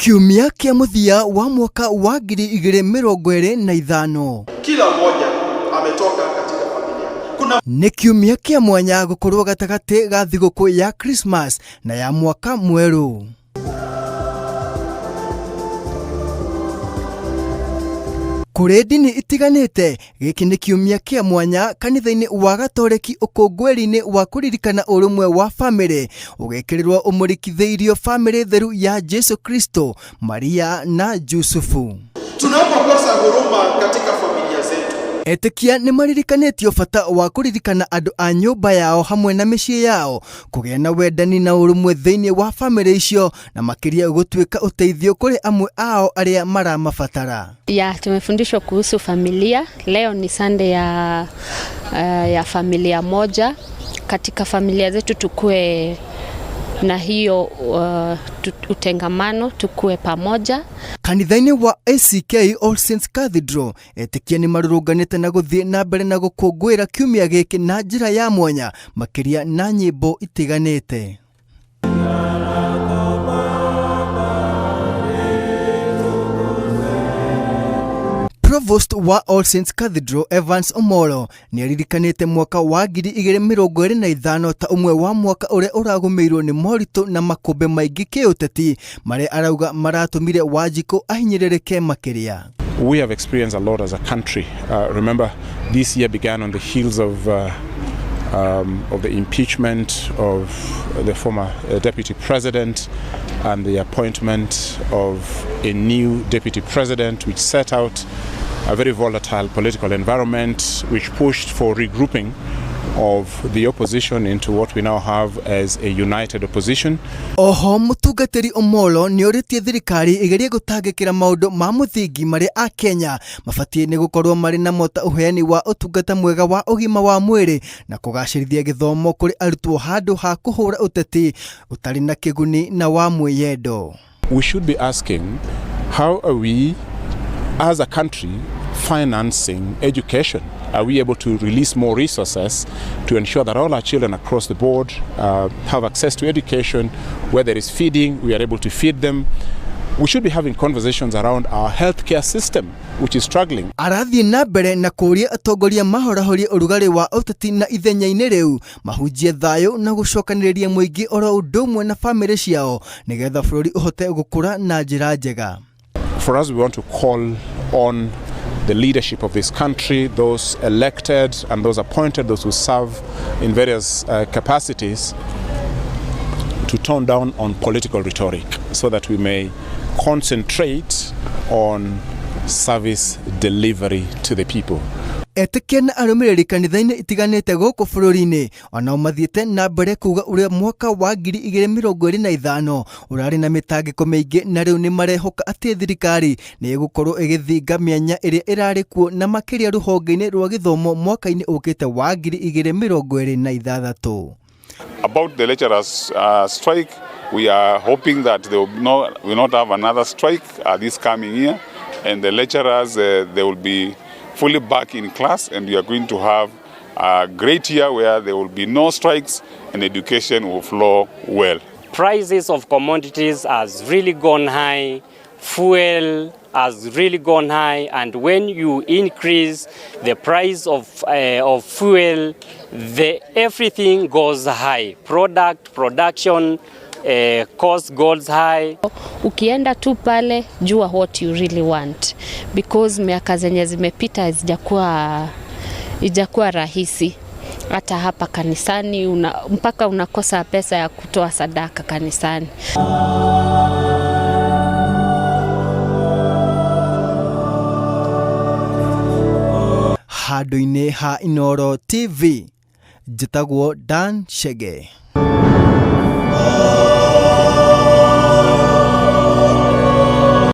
Kiumia kĩa mũthia wa mwaka wa 2025. Kila mmoja ametoka katika familia. Kuna Nĩ kiumia kĩa mwanya gũkorwo gatagatĩ ga thigũkũ ya Christmas na ya mwaka mwerũ. Kũrĩ ndini itiganĩte, gĩkĩ nĩ kiumia kĩa mwanya kanitha-inĩ wa Gatoreki ũkũngũĩri-inĩ wa kũririkana ũrũmwe wa bamĩrĩ, ũgekĩrĩrwo ũmũrĩkithĩirio bamĩrĩ theru ya Jesu Kristo, Maria na Jusufu. Tunapokosa huruma katika familia zetu, Etĩkia nĩ maririkanĩtio bata wa kũririkana andũ a nyũmba yao hamwe na mĩciĩ yao, kũgĩa na wendani na ũrũmwe thĩinĩ wa bamĩrĩ icio na makĩria gũtuĩka ũteithio kũrĩ amwe ao arĩa maramabatara. Ya, tumefundishwa kuhusu familia. Leo ni Sunday ya familia moja. Katika familia zetu tukue na hiyo utengamano, tukue pamoja. Kanitha-inĩ wa ACK All Saints Cathedral, etĩkia nĩ marũrũnganĩte na gũthiĩ na mbere na gũkũngũĩra kiumia gĩkĩ na njĩra ya mwanya, makĩria na nyĩmbo itiganĩte. Provost wa All Saints Cathedral Evans Omolo nĩ aririkanĩte mwaka wa 2025 ta ũmwe wa mwaka ũrĩa ũragũmĩirwo nĩ moritũ na makũmbĩ maingĩ kĩũteti marĩa arauga maratũmire Wanjikũ ahinyĩrĩrĩke makĩria. We have experienced a lot as a country. Remember, this year began on the heels of the impeachment of the former deputy president and the appointment of a new deputy president, which set out a very volatile political environment, which pushed for regrouping of the opposition into what we now have as a united opposition. Oho mũtungatĩri Omolo nĩ orĩtie thirikari ĩgerie gũtangĩkĩra maũndũ ma mũthingi marĩa Akenya mabatiĩ nĩ gũkorwo marĩ namo ta ũheani wa ũtungata mwega wa ũgima wa mwĩrĩ na kũgacĩrithia gĩthomo kũrĩ arutwo handũ ha kũhũra ũteti ũtarĩ na kĩguni na wa mwĩyendo. We should be asking, how are we as a country financing education? Are we able to release more resources to ensure that all our children across the board have access to education? Where there is feeding, we are able to feed them. We should be having conversations around our healthcare system, which is struggling. Arathiĩ na mbere na kũũria atongoria mahorahorie ũrugarĩ wa ũteti na ithenya-inĩ rĩu mahunjie thayũ na gũcokanĩrĩria mũingĩ oro ũndũ ũmwe na bamĩrĩ ciao nĩgetha bũrũri ũhote gũkũra na njĩra njega. For us, we want to call on the leadership of this country, those elected and those appointed, those who serve in various capacities, to tone down on political rhetoric so that we may concentrate on service delivery to the people. Etĩkia na arũmĩrĩri kanitha-inĩ itiganĩte gũkũ bũrũri-inĩ onao mathiĩte na mbere kuga ũrĩa mwaka wa 2025 ũrarĩ na mĩtangĩko mĩingĩ na rĩu nĩ marehoka atĩ thirikari nĩ ĩgũkorwo ĩgĩthinga mĩanya ĩrĩa ĩrarĩ kuo na makĩria rũhonge-inĩ rwa gĩthomo mwaka-inĩ ũkĩte wa 2026. About the lecturers strike, we are hoping that they will not have another strike this coming year, and the lecturers they will be fully back in class, and we are going to have a great year where there will be no strikes and education will flow well. Prices of commodities has really gone high, fuel has really gone high, and when you increase the price of fuel, everything goes high. Product, production, cost goes high. Ukienda tu pale jua what you really want, because miaka zenye zimepita ijakuwa rahisi. Hata hapa kanisani mpaka unakosa pesa ya kutoa sadaka kanisani. Handũ-inĩ ha Inooro TV, njĩtagwo Dan Chege.